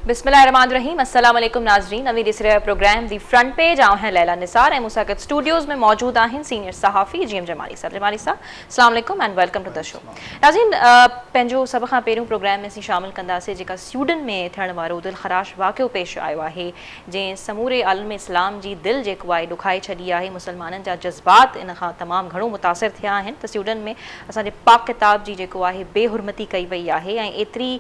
بسم الله الرحمٰن الرحيم السلام عليڪم ناظرين اوهين ڏسي رهيا آهيو پروگرام the front page آئون آهيان ليليٰ نثار ۽ مون سان گڏ اسٽوڊيوز ۾ موجود آهن سينيئر صحافي جي ايم جمالي صاحب جمالي صاحب السلام عليڪم and welcome to the show ناظرين پنهنجو سڀ کان پهريون پروگرام ۾ اسين شامل ڪنداسين جيڪا سويڊن ۾ ٿيڻ وارو دلخراش واقعو پيش آيو آهي جنهن سموري عالم اسلام جي دل جيڪو آهي ڏکائي ڇڏي آهي، مسلمانن جا جذبات ان کان تمام گهڻو متاثر ٿيا آهن ته سويڊن ۾ اسان جي پاڪ ڪتاب جي جيڪو آهي بي حرمتي ڪئي وئي آهي ۽ ايتري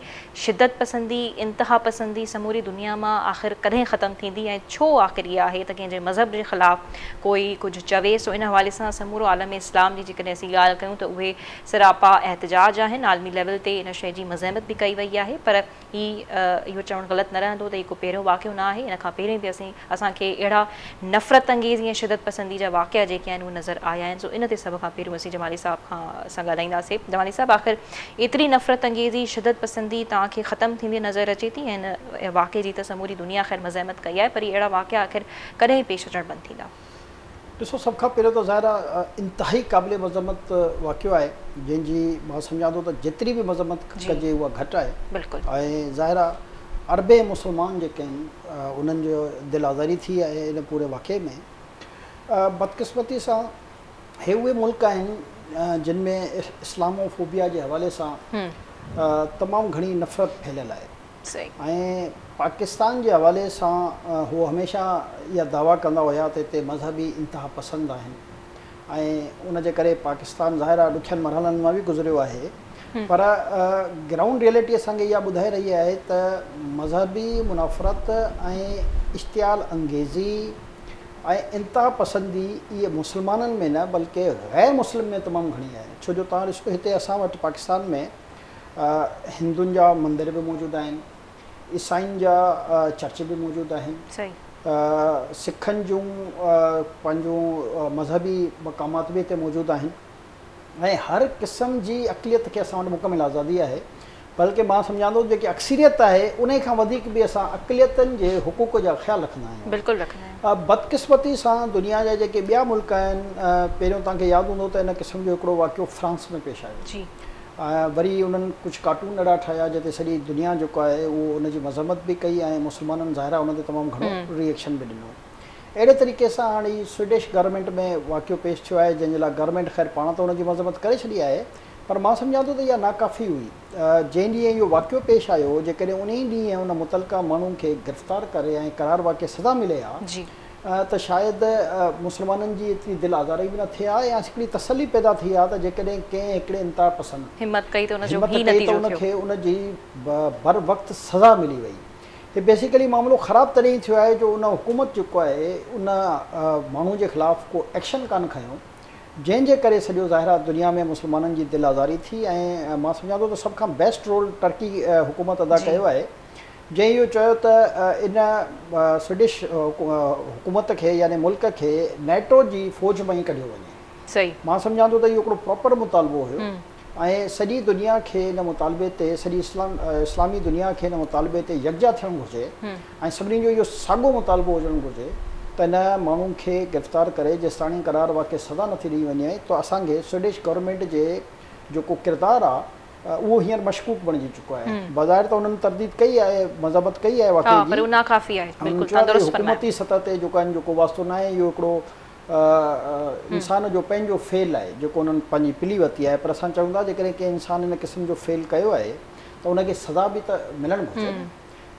شدت پسندي، انتها پسندي سموري دنيا مان آخر ڪڏهن ختم ٿيندي ۽ ڇو آخر اها آهي ته ڪنهن جي مذهب جي خلاف ڪوئي ڪجهه چوي سو ان حوالي سان سمورو عالم اسلام جي جيڪڏهن اسين ڳالهه ڪيون ته اهي سراپا احتجاج آهن، عالمي ليول تي ان شيء جي مذمت به ڪئي وئي آهي پر هي اهو چوڻ غلط نه رهندو ته هي ڪو پهريون واقعو نه آهي، ان کان پهرين به اسين اسان کي اهڙا نفرت انگيز ۽ شدت پسندي جا واقعا جيڪي آهن اهي نظر آيا آهن سو ان تي سڀ کان پهريون اسين جمالي صاحب کان سان ڳالهائينداسين. جمالي صاحب آخر ايتري نفرت انگيزي شدت پسندي توهان کي ختم ٿيندي نظر اچي ٿي ۽ ان واقعي جي ته سموري دنيا خير مذمت ڪئي آهي پر هي اهڙا واقعا آخر ڪڏهن پيش اچڻ بند ٿيندا؟ ڏسو سڀ کان پهريون ته ظاهر آ انتهائي قابل مذمت واقعو آهي جنهن جي مان سمجهان ٿو ته جيتري به مذمت ڪجي اها گهٽ آهي ۽ ظاهر آ اربين مسلمان جيڪي آهن انهن جو دل آزاري ٿي آهي ان پوري واقعي ۾ بدقسمتي سان هي اهي ملڪ آهن جن ۾ اسلامو فوبيا جي حوالي سان تمام گهڻي نفرت ڦهليل آهي. ۽ پاڪستان جي حوالي سان هو هميشه اها دعويٰ ڪندا هيا ته هتي مذهبي انتها پسند آهن ۽ ان جي ڪري پاڪستان ظاهر آهي ڏکين مرحلن مان به گذريو آهي پر گرائونڊ ريئلٽي اسان کي اها ٻڌائي رهي آهي ته مذهبي منافرت ۽ اشتعال انگيزي ۽ انتها پسندي اهي مسلمانن ۾ نه بلڪه غير مسلم ۾ تمام گهڻي آهي ڇو جو توهان ڏسو هتي اسان وٽ پاڪستان ۾ هندن جا مندر به موجود آهن، عيسائين جا چرچ به موجود آهن، سکن جون پنهنجون مذهبي مقامات به هتي موجود آهن ۽ هر قسم جي اقليت کي اسان وٽ مڪمل آزادي آهي بلڪه مان سمجهان ٿو جيڪي اڪثريت آهي انهي کان وڌيڪ به اسان اقليتن جي حقوق جا خيال رکندا آهيون. بلڪل رکندا آهيون. بدقسمتي سان دنيا جا جيڪي ٻيا ملڪ آهن پهريون توهان کي ياد هوندو ته ان قسم جو هڪڙو واقعو فرانس ۾ پيش آيو. جي. ۽ وري انهن ڪجهه ڪارٽون اهڙا ٺاهيا جتي سڄي دنيا جيڪو آهي اهو ان جي مذمت به ڪئي ۽ مسلمانن ظاهر آهي ان تي تمام گهڻو ري ايڪشن به ڏنو. اهڙي طريقي سان هاڻي هي سوئيڊش گورنمينٽ ۾ واقعو پيش ٿيو آهي جنهن جي لاء گورنمينٽ خير پاڻ ته ان جي مذمت ڪري ڇڏي آهي پر مان سمجهان ٿو ته اها ناڪافي هئي. جنهن ڏينهن اهو واقعو پيش آيو جيڪڏهن انهي ڏينهن ان متعلقه ماڻهو کي گرفتار ڪري ۽ قرار واقع سزا ملي ها ته شايد مسلمانن جي ايتري دل آزاري به نه ٿئي ها يا هڪڙي تسلي پيدا ٿئي ها ته جيڪڏهن ڪنهن هڪڙي انتها پسند همت ڪئي ته ان جو هي نتيجو ٿيو. کي ان جي بر وقت سزا ملي وئي. هي بيسيڪلي معاملو خراب تڏهن ئي ٿيو آهي جو ان حڪومت جيڪو آهي ان ماڻهو جي خلاف ڪو ايڪشن ڪانه کنيو جنهن جي ڪري سڄو ظاهر آهي دنيا ۾ مسلمانن جي دل آزاري ٿي ۽ مان سمجهان ٿو ته سڀ کان بيسٽ رول ٽرڪي حڪومت ادا ڪيو آهي. جنهن اهو چيو ته ان سوئيڊش حڪومت کي يعني ملڪ کي نيٽو جي فوج مان ئي ڪڍيو وڃي. مان سمجهان ٿو ته اهو هڪڙو پراپر مطالبو هيو ۽ سڄي دنيا کي ان مطالبي تي سڄي اسلامي دنيا کي ان مطالبي تي يڪجا ٿيڻ گهرجي ۽ سڀني جو اهو ساڳو مطالبو هجڻ گهرجي ته ان ماڻهو کي گرفتار ڪري جيستاڻي قرار واقع سزا نٿي ڏئي وڃي ته اسان کي سوئيڊش گورنمينٽ جي جيڪو ڪردار آ اهو هينئر مشڪوڪ بڻجي چڪو آهي. بظاهر ته انهن ترديد ڪئي آهي، مذمت ڪئي آهي واقعي جي. پر اهو ناڪافي آهي. انهن بلڪل چيو آهي توهان ته درست فرمايو. حڪومتي سطح تي جيڪو آهن جو ڪو واسطو ناهي، اهو هڪڙو انسان جو پنهنجو فعل آهي جيڪو انهن پنهنجي پلي ورتي آهي پر اسان چئون ٿا جيڪڏهن ڪنهن انسان ان قسم جو فعل ڪيو آهي ته ان کي سزا به ته ملڻ گهرجي نه.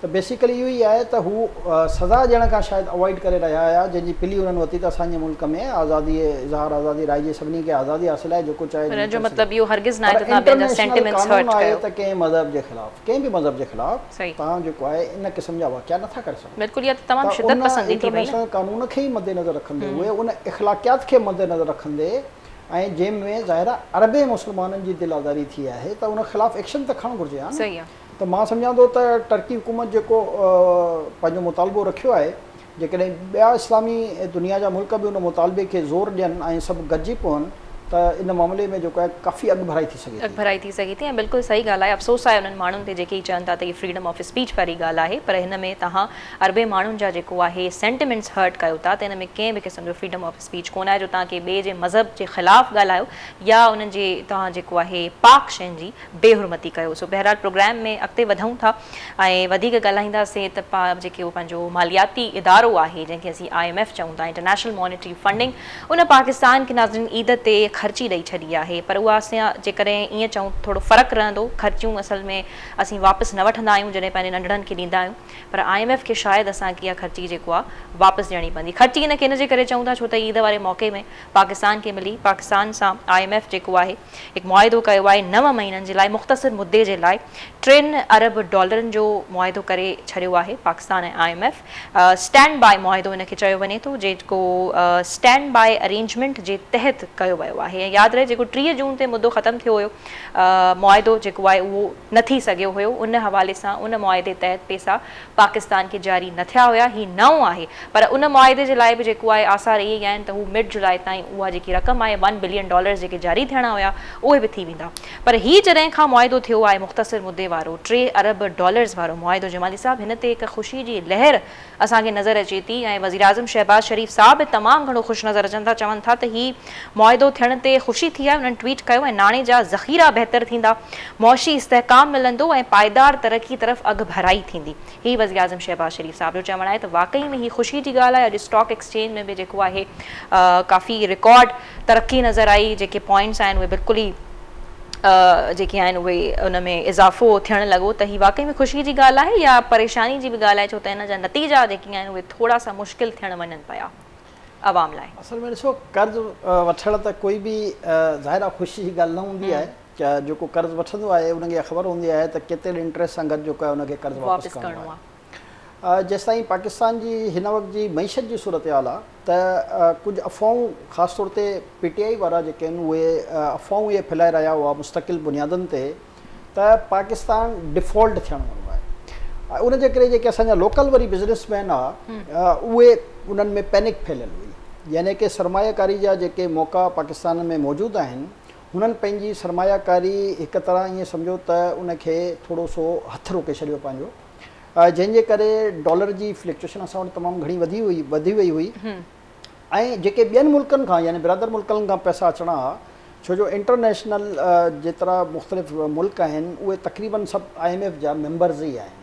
ته بيسيڪلي اهو ئي آهي ته هو سزا ڏيڻ کان شايد اوائڊ ڪري رهيا هيا جنهن جي پلي انهن ورتي ته اسان جي ملڪ ۾ آزادي اظهار آزادي راء جي سڀني کي آزادي حاصل آهي جيڪو چاهي پر جيئن ان جو ڪري مطلب سگهي اهو هرگز ناهي پر ته توهان ٻين جا انٽرنيشنل سينٽيمينٽس قانون هرٽ آهي ڪيو. ته ڪنهن مذهب جي خلاف ڪنهن به مذهب جي خلاف توهان جيڪو آهي ان قسم جا واقعا نٿا ڪري سگهو بلڪل اها ته تمام ته شدت ان پسندي ٿي وئي نه. انٽرنيشنل قانون کي ئي مدنظر رکندي اهي ان اخلاقيات کي مدنظر رکندي ۽ جنهن ۾ ظاهر آهي اربين مسلمانن جي دل آزاري ٿي آهي ته ان خلاف ايڪشن ته کڻڻ گهرجي ها نه. ته مان سمجهان ٿو ته ٽرڪي حڪومت جيڪو پنهنجو مطالبو رکيو آهي، جيڪڏهن ٻيا اسلامي دنيا جا ملڪ به ان مطالبي کي زور ڏين ۽ سڀ گڏجي پون ته ان معاملي ۾ جيڪو آهي ڪافي اڳڀرائي ٿي سگهي ٿي. اڳڀرائي ٿي سگهي ٿي ۽ بلڪل صحيح ڳالهه آهي افسوس آهي انهن ماڻهن تي جيڪي چون ٿا ته هي فريڊم آف اسپيچ واري ڳالهه آهي پر هن ۾ توهان اربين ماڻهن جا جيڪو آهي سينٽيمينٽس هرٽ ڪيو ٿا ته ان ۾ ڪنهن به قسم جو فريڊم آف اسپيچ ڪونه آهي جو توهان ڪنهن ٻئي جي مذهب جي خلاف ڳالهايو يا انهن جي توهان جيڪو آهي پاڪ شين جي بي حرمتي ڪيو سو بهرحال پروگرام ۾ اڳتي وڌون ٿا ۽ وڌيڪ ڳالهائينداسين ته جيڪو پنهنجو مالياتي ادارو آهي جنهن کي اسين I M F چئون ٿا انٽرنيشنل مانيٽري فنڊنگ ان پاڪستان کي ناظرين عيد تي خرچي ڏئي ڇڏي آهي پر اها اسين جيڪڏهن ائين چئون ته ٿورو فرق رهندو خرچيون اصل ۾ اسين واپس نه وٺندا آهيون جڏهن پنهنجي ننڍڙن کي ڏيندا آهيون پر I M F کي شايد اسان کي اها خرچي جيڪو آهي واپس ڏيڻي پوندي خرچي ان کي ان جي ڪري چئون ٿا ڇو ته عيد واري موقعي ۾ پاڪستان کي ملي پاڪستان سان I M F جيڪو آهي هڪ معاهدو ڪيو آهي نو مهينن جي لاء مختصر مدي جي لاء ٽن ارب ڊالرن جو معاهدو ڪري ڇڏيو آهي Pakistan ۽ I M F stand by معاهدو ان کي چيو وڃي ٿو جيڪو اسٽينڊ باء ارينجمينٽ جي تحت ڪيو ويو آهي ۽ ياد رهي جيڪو 30 جون تي مدو ختم ٿيو هيو معاهدو جيڪو آهي اهو نه ٿي سگهيو هيو ان حوالي سان ان معاهدي تحت پيسا پاڪستان کي جاري نه ٿيا هيا هي نئون آهي پر ان معاهدي جي لاء به جيڪو آهي آثار اهي ئي آهن ته هو مڊ جولاء تائين اها جيڪي رقم آهي ون بلين ڊالرز جيڪي جاري ٿيڻا هيا اهي به ٿي ويندا پر هي جڏهن کان معاهدو ٿيو آهي مختصر مدي وارو 3 ارب ڊالرز وارو معاهدو جمالي صاحب هن تي هڪ خوشي جي لهر اسان کي نظر اچي ٿي ۽ وزيراعظم شهباز شريف صاحب به تمام گهڻو خوش نظر اچن ٿا چون ٿا ته هي معاهدو ٿيڻ تي خوشي ٿي آهي انهن ٽوئيٽ ڪيو ۽ ناڻي جا ذخيرا بهتر ٿيندا معاشي استحڪام ملندو ۽ پائيدار ترقي طرف اڳڀرائي ٿيندي. هي وزيراعظم شهباز شريف صاحب جو چوڻ آهي ته واقعي ۾ هي خوشي جي ڳالهه آهي اڄ اسٽاڪ ايڪسچينج ۾ به جيڪو آهي ڪافي رڪارڊ ترقي نظر آئي جيڪي پوائنٽس آهن اهي بلڪل ئي جيڪي آهن اهي ان ۾ اضافو ٿيڻ لڳو ته هي واقعي ۾ خوشي جي ڳالهه آهي يا پريشاني جي به ڳالهه آهي ڇو ته ان جا نتيجا جيڪي آهن اهي ٿورا سا مشڪل ٿيڻ وڃن پيا عوام لاء. اصل ۾ ڏسو قرض وٺڻ ته ڪوئي به ظاهر آهي خوشي جي ڳالهه نه هوندي آهي جيڪو قرض وٺندو آهي ان کي خبر هوندي آهي ته ڪيتري انٽريسٽ سان گڏ جيڪو آهي ان کي قرض واپس ڪرڻو آهي. جيستائين پاڪستان جي هن وقت جي معيشت جي صورتحال آهي ته ڪجهه افواهون خاص طور تي پي ٽي آئي وارا جيڪي آهن اهي افواهون اهي ڦهلائي رهيا هئا مستقل بنيادن تي ته پاڪستان ڊيفالٽ ٿيڻ وارو آهي ان جي ڪري جيڪي اسان جا لوڪل وري بزنس مين آ اهي انهن ۾ پينڪ ڦهليل هئي يعني ڪي سرمايه ڪاري جا جيڪي موقعا پاڪستان ۾ موجود آهن هنن پنهنجي سرمايه ڪاري هڪ طرح ائين سمجهو ته ان کي ٿورو سو هٿ روڪي ڇڏيو پنهنجو جنهن جي ڪري ڊالر جي فلڪچوئيشن اسان وٽ تمام گهڻي وڌي هئي وڌي وئي هئي ۽ جيڪي ٻين ملڪن کان يعني برادر ملڪن کان پئسا اچڻا هئا ڇو جو انٽرنيشنل جيترا مختلف ملڪ آهن اهي تقريبن سڀ I M F جا ميمبرز ئي آهن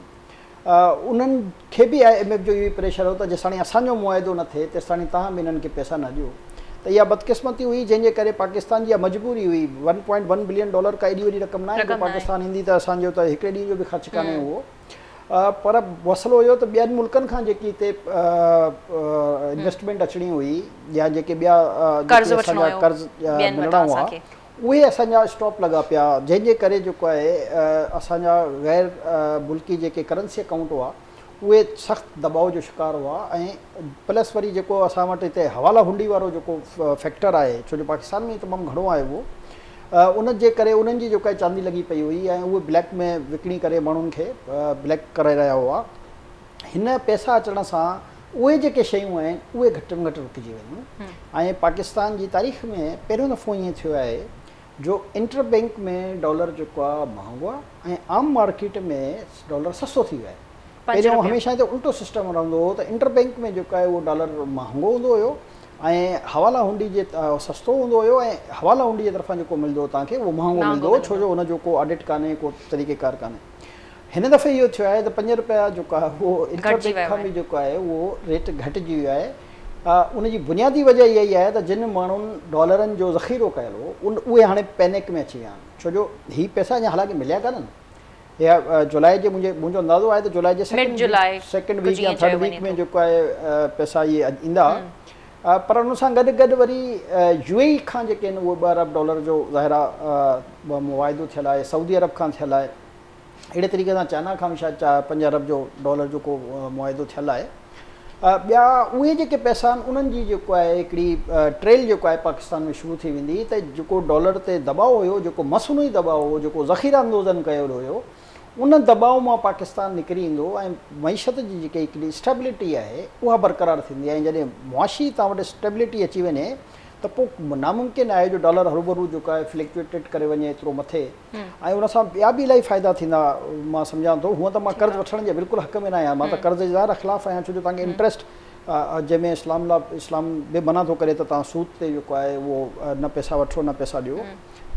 انهن کي به I M F جو اهو ئي پريشر هو ته جيستاڻي اسان جو معاهدو نه ٿئي تيستاڻي توهان به انهن کي پئسا نه ڏيو ته اها بدقسمتي هئي جنهن جي ڪري پاڪستان جي اها مجبوري هئي one point one billion dollar ڪا ايڏي وڏي رقم ناهي جو پاڪستان ايندي ته اسان جو ته هڪڙي ڏينهن جو به خرچ ڪانهي اهو پر مسئلو اهو ته ٻين ملڪن کان جيڪي هتي انويسٽمينٽ اچڻي هئي يا جيڪي ٻيا اسان جا قرض ملڻا هئا اهي اسان جا اسٽاپ لڳا پيا جنهن جي ڪري جيڪو آهي اسان جا غير ملڪي جيڪي ڪرنسي اڪائونٽ هئا اهي سخت دٻاء جو شڪار هئا ۽ پلس وري جيڪو اسان وٽ هتي حوالا هنڊي وارو جيڪو فيڪٽر آهي ڇو جو پاڪستان ۾ تمام گهڻو آهي اهو ان جي ڪري انهن جي جيڪا چاندي لڳي پئي هئي ۽ اهي بليڪ ۾ وڪڻي ڪري ماڻهن کي بليڪ ڪرائي رهيا هئا هن پئسا اچڻ سان اهي جيڪي شيون آهن اهي گهٽ ۾ گهٽ رڪجي ويون ۽ پاڪستان جي تاريخ ۾ پهريون دفعو ائين ٿيو آهي جو انٽر بينڪ ۾ ڊالر جيڪو آهي مهانگو آهي ۽ عام مارڪيٽ ۾ ڊالر سستو ٿي ويو آهي. پهريون هميشه هتي الٽو سسٽم رهندو هو ته انٽر بينڪ ۾ جيڪو آهي اهو ڊالر مهانگو هوندو هيو ۽ حوالا هنڊي جي سستو هوندو هيو ۽ حوالا هنڊي جي طرفان جيڪو ملندو هو توهان کي اهو مهانگو ملندو هو ڇو جو ان جو ڪو آڊٽ ڪانهي ڪو طريقي ڪار ڪانهي. هن دفعي اهو ٿيو آهي ته 5 رپيا جيڪو آهي اهو انٽر بينڪ کان به جيڪو آهي اهو ريٽ گهٽجي ويو آهي ان جي بنيادي وجه اها ئي آهي ته جن ماڻهن ڊالرن جو ذخيرو ڪيل هو اهي هاڻي پينڪ ۾ اچي ويا آهن ڇو جو هي پئسا اڃا حالانڪه مليا ڪانهن يا جولاء جي منهنجي منهنجو اندازو آهي ته جولاء جي سيڪنڊ ويڪ يا ٿرڊ ويڪ ۾ جيڪو آهي پئسا اهي ايندا پر ان سان گڏ گڏ وري يو اي اي کان جيڪي آهن اهي 2 ارب ڊالر جو ظاهر آهي معاهدو ٿيل آهي سعودي عرب کان ٿيل آهي اهڙي طريقي سان چائنا کان به شايد 5 ارب جو ڊالر جو ڪو معاهدو ٿيل آهي. ٻيا اهي جيڪي پئسا آهن انهن جي جيڪو آهي هڪڙي ٽريل جيڪو آهي پاڪستان ۾ شروع ٿي ويندي ته جيڪو ڊالر تي دٻاء هيو جيڪو مصنوعي دٻاء هو جيڪو ذخيره اندوزن ڪيل هيو ان دٻاء مان پاڪستان نڪري ايندو ۽ معيشت جي جيڪي هڪڙي اسٽيبلٽي آهي اها برقرار ٿيندي ۽ جڏهن معاشي توهان وٽ اسٽيبلٽي اچي وڃي ته پوء ناممڪن آهي جو ڊالر هروڀرو جيڪو آهي فلڪچوئيٽيڊ ڪري وڃي ايترو مٿي ۽ ان سان ٻيا به الاهي فائدا ٿيندا مان سمجهان ٿو. هونئن ته مان قرض وٺڻ جي بلڪل حق ۾ نه آهيان، مان ته قرض جي ظاهر خلاف آهيان، ڇو جو توهان کي انٽريسٽ جنهن ۾ اسلام لا اسلام به منع ٿو ڪري ته توهان سود تي جيڪو آهي اهو نه پئسا وٺو نه پئسا ڏيو،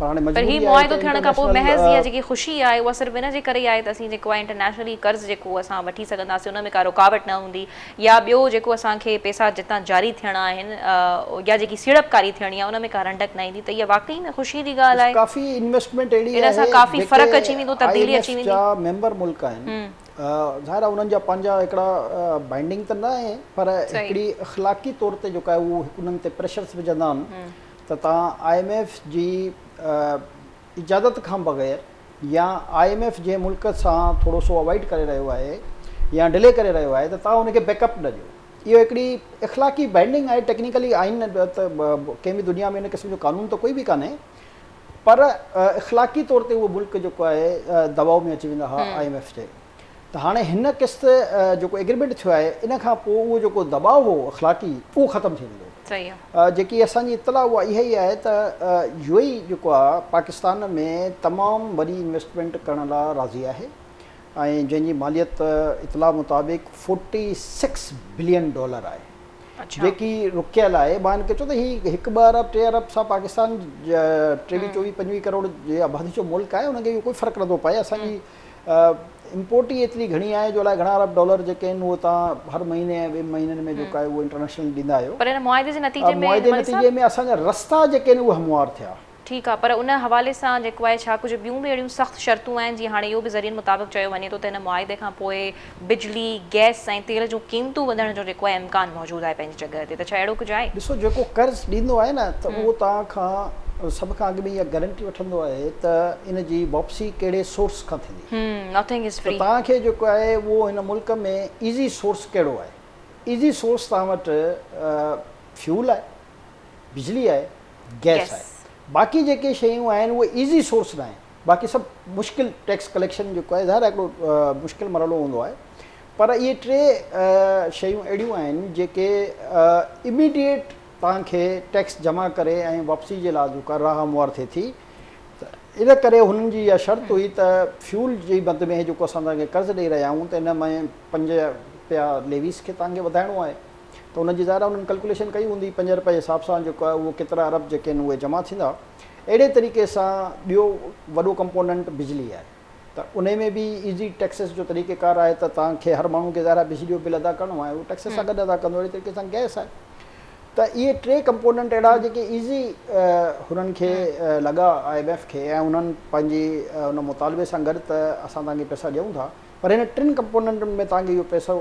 پر هاڻي پر هي مجبوري آهي معاهدو ته ٿيڻ کان پوء محض اها انٽرنيشنل جيڪي خوشي آهي اها صرف ان جي ڪري ئي آهي ته اسين جيڪو آهي انٽرنيشنلي قرض جيڪو اسان وٺي سگهنداسين ان ۾ ڪا رڪاوٽ نه هوندي يا ٻيو جيڪو اسان کي پئسا جتان جاري ٿيڻا آهن يا جيڪي سيڙپڪاري ٿيڻي آهي ان ۾ ڪا رنڊڪ نه ايندي ته اها واقعي ۾ خوشي جي ڳالهه آهي. ڪافي انويسٽمينٽ اهڙي ان سان آهي ڪافي جيڪي فرق اچي ويندو I تبديلي ايم ايف اچي ويندي. جا ميمبر ملڪ آهن ظاهر آهي انهن جا پنهنجا هڪڙا بائنڊنگ ته نه آهي پر هڪڙي اخلاقي طور تي جيڪو آهي اهو انهن تي پريشرس وجهندا آهن ته توهان I M F جي اجازت کان بغير يا I M F جنهن ملڪ سان ٿورو سو اوائڊ ڪري رهيو آهي يا ڊلي ڪري رهيو آهي ته توهان ان کي بيڪ اپ نه ڏيو. اهو هڪڙي اخلاقي بائنڊنگ آهي. ٽيڪنيڪلي آئين ته ڪنهن به دنيا ۾ ان قسم جو قانون ته ڪوئي به ڪانهي پر اخلاقي طور تي اهو ملڪ جيڪو آهي دٻاء ۾ اچي ويندا ها I M F جي. ته هاڻي هن قسط جيڪو ايگريمينٽ ٿيو آهي ان کان پوء اهو جيڪو دٻاء هو اخلاقي اهو ختم ٿي ويندو. جيڪي اسان جي اطلاع اها اها ئي آهي ته يو اي جيڪو آهي پاڪستان ۾ تمام وڏي انويسٽمينٽ ڪرڻ لاء راضي آهي ۽ جنهن جي ماليت اطلاع مطابق 46 بلين ڊالر آهي جيڪي رڪيل آهي. مان هن کي چيو ته هي هڪ ٻه ارب ٽي ارب سان پاڪستان 23 24 25 ڪروڙ جي آبادي جو ملڪ آهي ان کي اهو ڪوئي فرق نٿو پئي. اسان جي امپورٽ ئي ايتري گهڻي آهي جو الائي گهڻا ارب ڊالر جيڪي آهن اهو توهان هر مهيني ۽ ٻن مهينن ۾ جيڪو آهي اهو انٽرنيشنل ڏيندا آهيو. پر ان معاهدي جي نتيجي ۾ معاهدي جي نتيجي ۾ اسان جا رستا جيڪي آهن اهي هموار ٿيا. ٺيڪ آهي پر ان حوالي سان جيڪو آهي ڇا ڪجهه ٻيون به اهڙيون سخت شرطون آهن جيئن هاڻي اهو به ذريعن مطابق چيو وڃي ٿو ته هن معاهدي کان پوء بجلي، گئس ۽ تيل جون قيمتون وڌڻ جو جيڪو آهي امڪان موجود آهي پنهنجي جڳهه تي ته ڇا اهڙو ڪجهه آهي؟ ڏسو جيڪو قرض ڏيندو آهي نه ته اهو توهان کان سڀ کان اڳ ۾ اها گارنٽي وٺندو آهي ته ان جي واپسي ڪهڙي سورس کان ٿيندي ته توهان کي جيڪو آهي اهو هن ملڪ ۾ ايزي سورس ڪهڙو آهي. ايزي سورس توهان وٽ فيول آهي، بجلي آهي، گئس آهي. باقي جيڪي شيون آهن اهي ايزي سورس نه آهن. باقي سڀ مشڪل ٽيڪس ڪليڪشن جيڪو آهي ظاهر آهي هڪڙو مشڪل مرحلو هوندو آهي پر اهي ٽي شيون اهڙيون آهن جيڪي اميڊيٽ توهان کي ٽيڪس جمع ڪري ۽ واپسي جي لاء جيڪا راهه هموار ٿئي ٿي ته ان ڪري هنن جي اها شرط هئي ته فيول جي مد ۾ جيڪو اسان توهان کي قرض ڏئي رهيا آهيون ته ان ۾ 5 رپيا ليويز کي توهان کي وڌائڻو آهي ته ان جي ظاهر آهي انهن ڪلڪوليشن ڪئي هوندي 5 رپئي جي حساب سان جيڪو آهي اهو ڪيترا ارب جيڪي آهن اهي جمع ٿيندا. اهڙي طريقي سان ٻيو وڏو ڪمپوننٽ بجلي آهي ته انهي ۾ به ايزي ٽيڪسز جو طريقي ڪار آهي ته توهان کي هر ماڻهو کي ظاهر آهي بجلي جو بل ادا ڪرڻو آهي اهو ٽيڪسز سان گڏ ادا ڪندو. اهڙي طريقي سان گئس آهي ته اهي ٽي ڪمپوننٽ اهڙا جيڪي ايزي هنن کي لڳا I M F کي ۽ انهن پنهنجي ان مطالبي سان گڏ ته اسان توهان کي پئسا ڏيون ٿا پر هن ٽن ڪمپوننٽن ۾ توهان کي اهو پئسو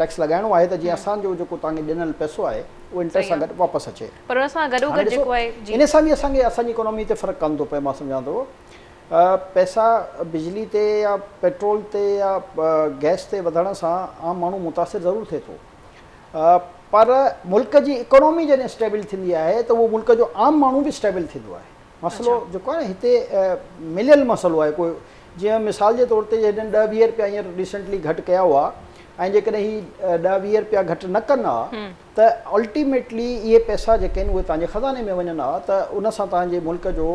ٽيڪس لڳائڻو آهي ته جيئن اسان جو جيڪو توهان کي ڏنل پئسو آهي اهو انٽريسٽ سان گڏ واپس اچي. پر ان سان گڏو گڏ جيڪو آهي جي. ان سان به اسان کي اسان جي اڪانومي تي فرق ڪانه ٿو پئي مان سمجهان ٿو پئسا بجلي تي يا پيٽرول تي يا گئس تي وڌڻ سان عام ماڻهو متاثر ضرور ٿئي ٿو پر ملڪ جي اڪانومي جڏهن اسٽيبل ٿيندي آهي ته اهو ملڪ جو عام ماڻهو به اسٽيبل ٿيندو آهي. مسئلو جيڪو آهي نه هتي مليل مسئلو آهي ڪوئي جيئن مثال جي طور تي هنن 10 20 رپيا هينئر ريسنٽلي گهٽ ڪيا هئا ۽ جيڪڏهن هي 10 20 رپيا گهٽ نه ڪن ها ته الٽيميٽلي اهي پئسا جيڪي آهن اهي توهان جي خزاني ۾ وڃن ها ته ان سان توهان جي ملڪ جو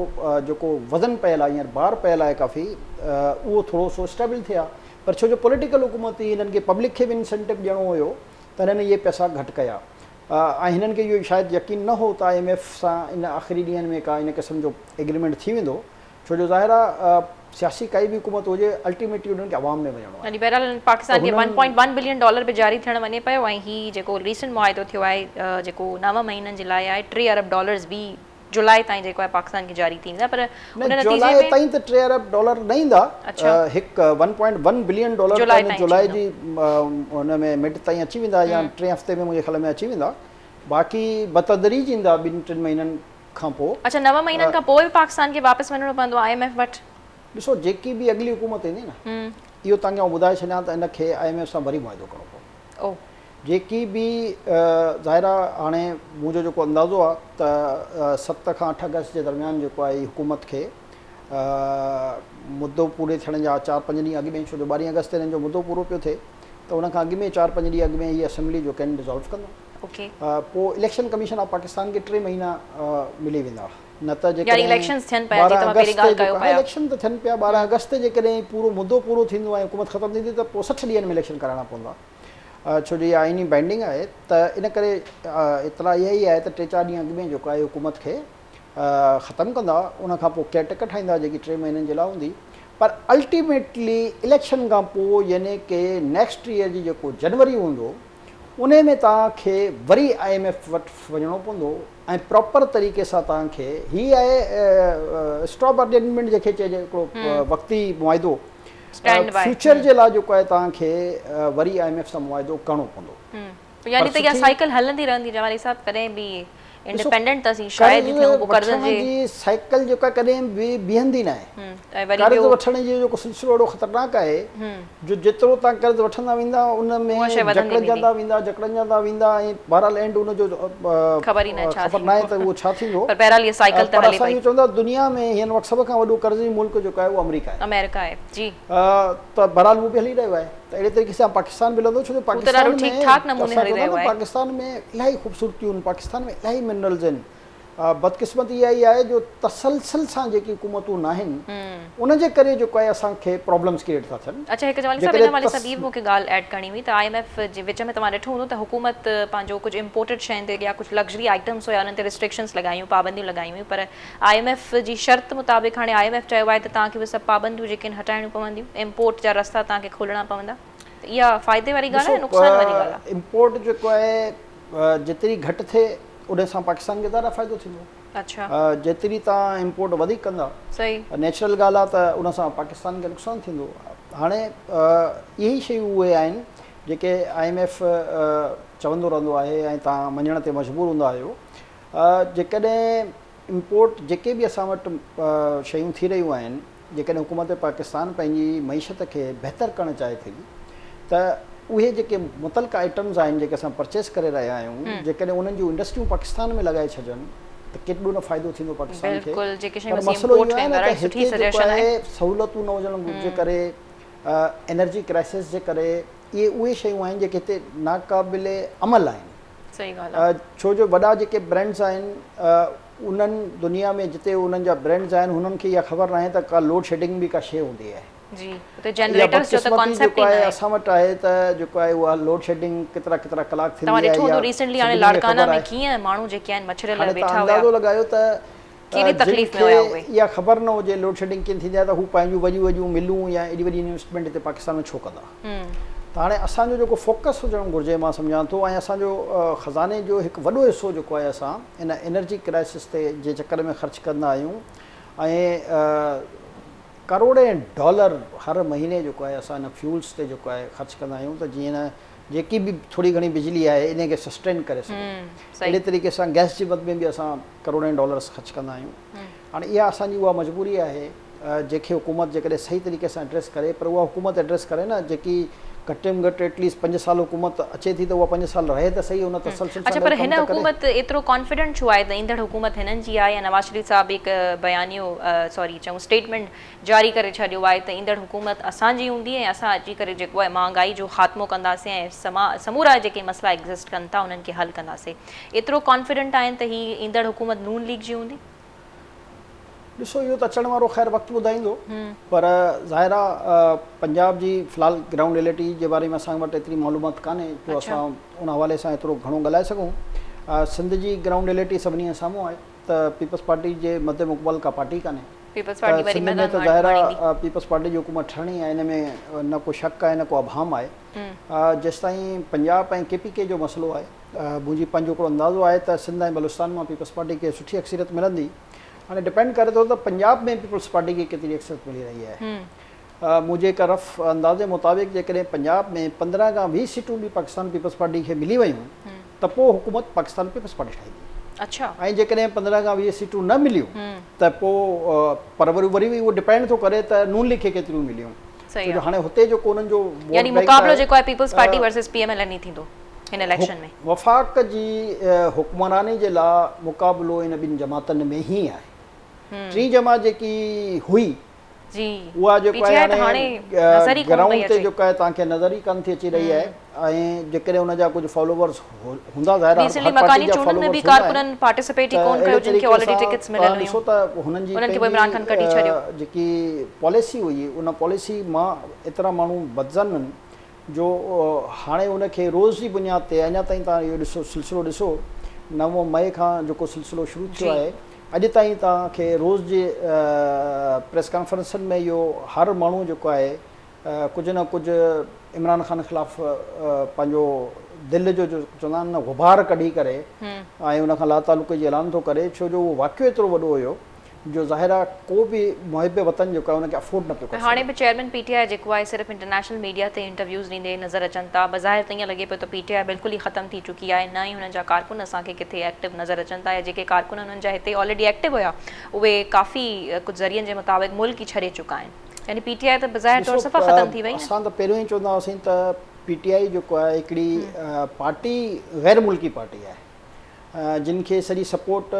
جيڪو وزن پيل آهي هينئر بار پيل آهي ڪافي اهو ٿورو سو اسٽيبل ٿئي ها پر ڇو جو پوليٽيڪل حڪومت هئي هنن کي پبلڪ کي به انسينٽو ڏيڻو هيو ته هنن اهي پئسا گهٽ ڪيا ۽ هنن کي اهو شايد يقين نه هو ته I M F سان ان آخري ڏينهن ۾ ڪا ان قسم جو ايگريمينٽ ٿي ويندو ڇو جو ظاهر آهي سياسي ڪائي به حڪومت هجي الٽيميٽلي انهن کي عوام ۾ وڃڻو آهي. يعني بهرحال پاڪستان کي 1.1 بلين ڊالر به جاري ٿيڻ وڃي پيو ۽ هي جيڪو ريسنٽ معاهدو ٿيو آهي جيڪو 9 مهينن جي لاء آهي 3 ارب ڊالرز به جولاء تائين جيڪو آهي پاڪستان کي جاري ٿي ويندا پر ان نتيجي ۾ جولاء تائين ته 3 ارب ڊالر نه ايندا هڪ 1.1 بلين ڊالر ته جولاء جي ان ۾ مڊ تائين اچي ويندا يا ٽئين هفتي ۾ منهنجي خيال ۾ اچي ويندا باقي بتدريج ايندا ٻن ٽن مهينن کان پوء. اڇا 9 مهينن کان پوء به پاڪستان کي واپس وڃڻو پوندو I M F وٽ؟ ڏسو جيڪي به اڳلي حڪومت ايندي نه اهو توهان کي آئون ٻڌائي ڇڏيان ته ان کي I M F سان وري معاهدو ڪرڻو پوندو. جيڪي به ظاهر آ هاڻي منهنجو جيڪو اندازو آ ته 7 کان 8 آگسٽ جي درميان جيڪو آهي حڪومت کي مدو پوري ٿيڻ جا 4 5 ڏينهن اڳ ۾ ڇو جو 12 آگسٽ تي هنن جو مدو پورو پيو ٿئي ته ان کان اڳ ۾ 4 5 ڏينهن اڳ ۾ هي اسيمبلي جو ڪين ڊزالو ڪندو. اوڪي. پوء اليڪشن ڪميشن آف پاڪستان کي 3 مهينا ملي ويندا نه ته يعني جيڪڏهن اليڪشنز ٿين پيا جي 12 توهان پهرين آگسٽ تي ڳالهه ڪيو جيڪو پيا. اليڪشن ته ٿين پيا 12 آگسٽ تي جيڪڏهن پورو مدو پورو ٿيندو ۽ حڪومت ختم ٿيندي ته پوء 60 ڏينهن ۾ اليڪشن ڪرائڻا پوندا ڇو جو اها آئيني بائنڊنگ آهي ته ان ڪري اطلاع اها ئي آهي ته 3 4 ڏينهن اڳ ۾ جيڪو آهي حڪومت کي ختم ڪندا ان کان پوء ڪيئر ٽيڪر ٺاهيندا جيڪي 3 مهينن جي لاء هوندي پر الٽيميٽلي اليڪشن کان پوء يعني ڪي نيڪسٽ ايئر جي جيڪو جنوري هوندو انهي ۾ توهان کي وري I M F وٽ وڃڻو پوندو ۽ پراپر طريقي سان توهان کي هي آهي اسٽاپ ارينجمينٽ جنهن کي چئجي هڪڙو وقتي معاهدو فيوچر جي لاء جيڪو آهي توهان کي وري I M F سان معاهدو ڪرڻو پوندو. يعني ته اها سائيڪل هلندي رهندي جمالي صاحب ڪڏهن به انڊيپينڊنٽ ته اسين شايد ئي ٿيون پوء قرضن جي جي سائيڪل جيڪا ڪڏهن به بيهندي ناهي قرض وٺڻ جي جيڪو سلسلو اهڙو خطرناڪ آهي جو جيترو توهان قرض وٺندا ويندا ان ۾ جڪڙجندا ويندا جڪڙجندا ويندا ۽ بهرحال اينڊ ان جو خبر ئي ناهي خبر ناهي ته اهو ڇا ٿيندو پر بهرحال اها سائيڪل ته هلي پئي پر اسان اهو چوندا دنيا ۾ هن وقت سڀ کان وڏو قرضي ملڪ جيڪو آهي اهو آمريڪا آهي آمريڪا آهي جي ته بهرحال اهو به هلي رهيو آهي ته اهڙي طريقي سان پاڪستان به هلندو ڇو جو پاڪستان ۾ اسان چوندا نه پاڪستان ۾ الاهي خوبصورتيون آهن پاڪستان ۾ الاهي منرلز آهن بدقسمتي اها ئي آهي جو تسلسل سان جيڪي حڪومتون ناهن ان جي ڪري جيڪو آهي اسان کي پرابلمز ڪريئيٽ ٿا ٿين. اڇا هڪ جمالي صاحب ان حوالي سان ٻي به مون کي ڳالهه ايڊ ڪرڻي هئي ته I M F جي وچ ۾ توهان ڏٺو هوندو ته حڪومت پنهنجو ڪجهه امپورٽيڊ شين تي يا ڪجهه لگزري آئٽمز هيا انهن تي ريسٽرڪشنز لڳايون پابنديون لڳايون هيون پر I M F جي شرط مطابق هاڻي I M F چيو آهي ته توهان کي اهي سڀ پابنديون جيڪي آهن هٽائڻيون پونديون، امپورٽ جا رستا توهان کي کولڻا پوندا ته اها فائدي واري ڳالهه آهي يا نقصان واري ڳالهه آهي؟ امپورٽ جيڪو آهي جيتري گهٽ ٿئي ان سان پاڪستان کي زياده فائدو ٿيندو. اڇا. جيتري توهان امپورٽ وڌيڪ ڪندا صحيح. نيچرل ڳالهه آهي ته ان سان پاڪستان کي نقصان ٿيندو. هاڻي اهي ئي شيون اهي آهن جيڪي I M F چوندو رهندو آهي ۽ توهان مڃڻ تي مجبور هوندا آهيو. جيڪڏهن امپورٽ جيڪي به اسان وٽ شيون ٿي رهيون آهن جيڪڏهن حڪومت پاڪستان پنهنجي معيشت کي بهتر ڪرڻ چاهي ٿي ته اهي جيڪي متعلقه آئٽمز آهن جيڪي اسان پرچيز ڪري رهيا آهيون جيڪڏهن انهن جون انڊسٽريون پاڪستان ۾ لڳائي ڇڏجن ته ڪيڏو نه فائدو ٿيندو پاڪستان کي پر مسئلو اهو آهي نه ته هتي جيڪو آهي سهولتون نه هجڻ جي ڪري انرجي ڪرائسس جي ڪري اهي اهي شيون آهن جيڪي هتي ناقابل عمل آهن. صحيح ڳالهه آ. ڇو جو وڏا جيڪي برينڊز آهن انهن دنيا ۾ جتي انهن جا برينڊز آهن هنن کي اها خبر ناهي ته ڪا لوڊ شيڊنگ به ڪا شيء هوندي آهي. جي اتي جنريٽرز جو ته ڪانسيپٽ ئي ناهي. اسان وٽ آهي ته جيڪو آهي اها لوڊ شيڊنگ ڪيترا ڪيترا ڪلاڪ ٿيندي توهان آهي ڏٺو اها هوندو ريسينٽلي هاڻي سڀني کي لاڙڪانا خبر ۾ آهي. ڪيئن ماڻهو جيڪي آهن مڇريل هاڻي ويٺا توهان هيا. اندازو لڳايو ته ڪيڏي جن تڪليف ۾ کي هيا اهي. اها خبر نه هجي لوڊ شيڊنگ ڪيئن ٿيندي آهي ته هو پنهنجون وڏيون وڏيون ملون يا ايڏي وڏي انويسٽمينٽ هتي پاڪستان ۾ ڇو ڪندا؟ ته هاڻي اسان جو جيڪو فوڪس هجڻ گهرجي مان سمجهان ٿو ۽ اسان جو خزاني جو هڪ وڏو حصو جيڪو آهي اسان ان انرجي ڪرائسس تي جي چڪر ۾ خرچ ڪندا آهيون ۽ ڪروڙين ڊالر هر مهيني جيڪو آهي اسان ان فيولز تي جيڪو آهي خرچ ڪندا آهيون ته جيئن جيڪي به ٿوري گهڻي بجلي آهي انهي کي سسٽين ڪري سگهون اهڙي طريقي سان گئس جي مد ۾ به اسان ڪروڙين ڊالرز خرچ ڪندا آهيون هاڻي اها اسان جي اها مجبوري آهي جنهن کي حڪومت جيڪڏهن صحيح طريقي سان ايڊريس ڪري پر اها حڪومت ايڊريس ڪري نه جيڪي گهٽ ۾ گهٽ ايٽليسٽ 5 سال حڪومت اچي ٿي ته اها 5 سال رهي ته صحيح ان تسلسل اڇا سان پر گڏ ڪم هن ته ڪري. حڪومت ايترو ڪانفيڊنٽ ڇو آهي ته ايندڙ حڪومت هنن جي آهي ۽ نواز شريف صاحب هڪ بيانيو سوري چئون اسٽيٽمينٽ جاري ڪري ڇڏيو آهي ته ايندڙ حڪومت اسان جي هوندي ۽ اسان اچي ڪري جيڪو آهي مهانگائي جو خاتمو ڪنداسين ۽ سمورا جيڪي مسئلا ايگزسٽ ڪن ٿا انهن کي حل ڪنداسين ايترو ڪانفيڊنٽ آهن ته هي ايندڙ حڪومت نون ليگ جي هوندي؟ ڏسو اهو ته اچڻ وارو خير وقت ٻڌائيندو پر ظاهر آ پنجاب جي في الحال گرائونڊ ريئلٽي جي باري ۾ اسان وٽ ايتري معلومات ڪانهي جو اسان ان حوالي سان ايترو گهڻو ڳالهائي سگهون سنڌ جي گرائونڊ ريئلٽي سڀني جي سامهون آهي ته پيپلز پارٽي جي مد مقبل ڪا پارٽي ڪانهي پيپلز پارٽي ته وري سنڌ ۾ ميدان ته ظاهر ماڻيندي. آ پيپلز پارٽي جي حڪومت ٺهڻي آهي ان ۾ نه ڪو شڪ آهي نه ڪو ابهام آهي جيستائين پنجاب ۽ ڪي پي ڪي جو مسئلو آهي منهنجي پنهنجو هڪڙو اندازو آهي ته سنڌ ۽ بلوچستان مان پيپلز پارٽي کي سٺي اڪثريت ملندي هاڻي ڊپينڊ ڪري ٿو ته پنجاب ۾ پيپلز پارٽي کي ڪيتري اڪثريت ملي رهي آهي منهنجي هڪ رف اندازي مطابق جيڪڏهن پنجاب ۾ 15 کان 20 سيٽون به پاڪستان پيپلز پارٽي کي ملي ويون ته پوء حڪومت پاڪستان پيپلز پارٽي ٺاهيندي اڇا ۽ جيڪڏهن 15 کان 20 سيٽون نه مليون ته پوء پر وري وري اهو ڊپينڊ ٿو ڪري ته نون ليگ کي ڪيتريون مليون صحيح ڇو جو آ. هاڻي هتي جيڪو انهن جو ووٽ يعني بينڪ مقابلو آهي جيڪو آهي peoples party versus P M L N ئي ٿيندو هن اليڪشن ۾. وفاق جي حڪمراني جي لاء مقابلو ان ٻن جماعتن ۾ ئي آهي. ٽين جماعت جيڪي هئي جي اها پي جيڪو ٽي آهي آء ته هاڻي هاڻي نظر ئي ڪونه پئي گرائونڊ تي اچي. جيڪو آهي توهان کي نظر ئي ڪانه ٿي اچي رهي آهي ۽ جيڪڏهن ان جا ڪجهه فالوورز هوندا ظاهر آهي ريسنٽلي هر پارٽي مڪاني جا چونڊن ۾ به فالوورز هوندا آهن ڪارڪنن پارٽيسپيٽ ئي ته ڪونه اهڙي ڪيو جن کي طريقي آلريڊي سان ٽڪيٽس مليل توهان هيون ڏسو ته هنن جي انهن کي پوء عمران پنهنجي خان ڪڍي ڇڏيو. جيڪي پاليسي هئي ان پاليسي مان ايترا ماڻهو بدظن آهن جو هاڻي ان کي روز جي بنياد تي اڃا تائين توهان اهو ڏسو سلسلو ڏسو 9 مئي کان جيڪو سلسلو شروع ٿيو جي آهي اڄ تائين توهان کي روز جي پريس ڪانفرنسن ۾ اهو هر ماڻهو جيڪو آهي ڪجهه نه ڪجهه عمران خان خلاف پنهنجو دل جو جو چوندا آهن نه غبار ڪڍي ڪري ۽ ان کان لاتعلقي جي اعلان ٿو ڪري ڇو جو اهو واقعو ايترو وڏو هيو جو ظاهر آهي ڪو به محب وطن جيڪو آهي ان کي افورڊ نه پيو ڪري هاڻي سگهي. به چيئرمين پي ٽي آء جيڪو آهي صرف انٽرنيشنل ميڊيا تي انٽرويوز ڏيندي نظر اچن ٿا. بظاهر ته ائين لڳي پيو ته پي ٽي آء بلڪل ئي ختم ٿي چڪي آهي نه ئي هنن جا ڪارڪن اسان کي ڪٿي ايڪٽو نظر اچن ٿا يا جيڪي ڪارڪن انهن جا هتي آلريڊي ايڪٽو هيا اهي ڪافي ڪجهه ذريعن جي مطابق ملڪ ئي ڇڏي چڪا آهن يعني پي ٽي آء ته بظاهر طور ڏسو صفا ختم ٿي وئي نه. اسان ته پهريون ئي چوندا هئاسين ته پي ٽي آء جيڪو آهي هڪڙي پارٽي غير ملڪي پارٽي آهي جن کي سڄي سپورٽ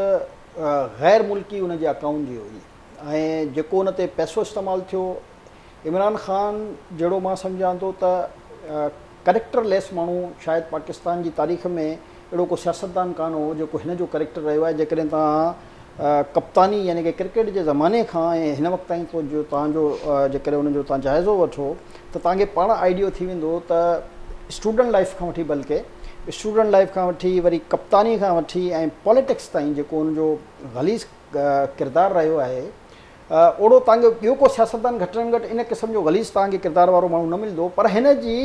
غير ملڪي ان جي اڪائونٽ جي هئي ۽ جيڪو ان تي پئسو استعمال ٿيو عمران خان جهڙو مان سمجهان ٿو ته ڪريڪٽر ليس ماڻهو شايد پاڪستان جي تاريخ ۾ اهڙو ڪو سياستدان ڪانه هو جيڪو هن جو ڪريڪٽر رهيو آهي جيڪڏهن توهان ڪپتاني يعني ڪه ڪرڪيٽ جي زماني کان ۽ هن وقت تائين تو جو توهان جو جيڪڏهن ان جو توهان جائزو وٺو ته توهان کي پاڻ آئيڊيو ٿي ويندو ته اسٽوڊنٽ لائيف کان وٺي بلڪه اسٽوڊنٽ لائيف کان وٺي وري ڪپتاني کان وٺي ۽ پاليٽڪس تائين جيڪو ان جو غليظ ڪردار رهيو آهي اوڙو توهان کي ٻيو ڪو سياستدان گهٽ ۾ گهٽ ان قسم جو غليظ توهان کي ڪردار وارو ماڻهو نه ملندو پر هن جي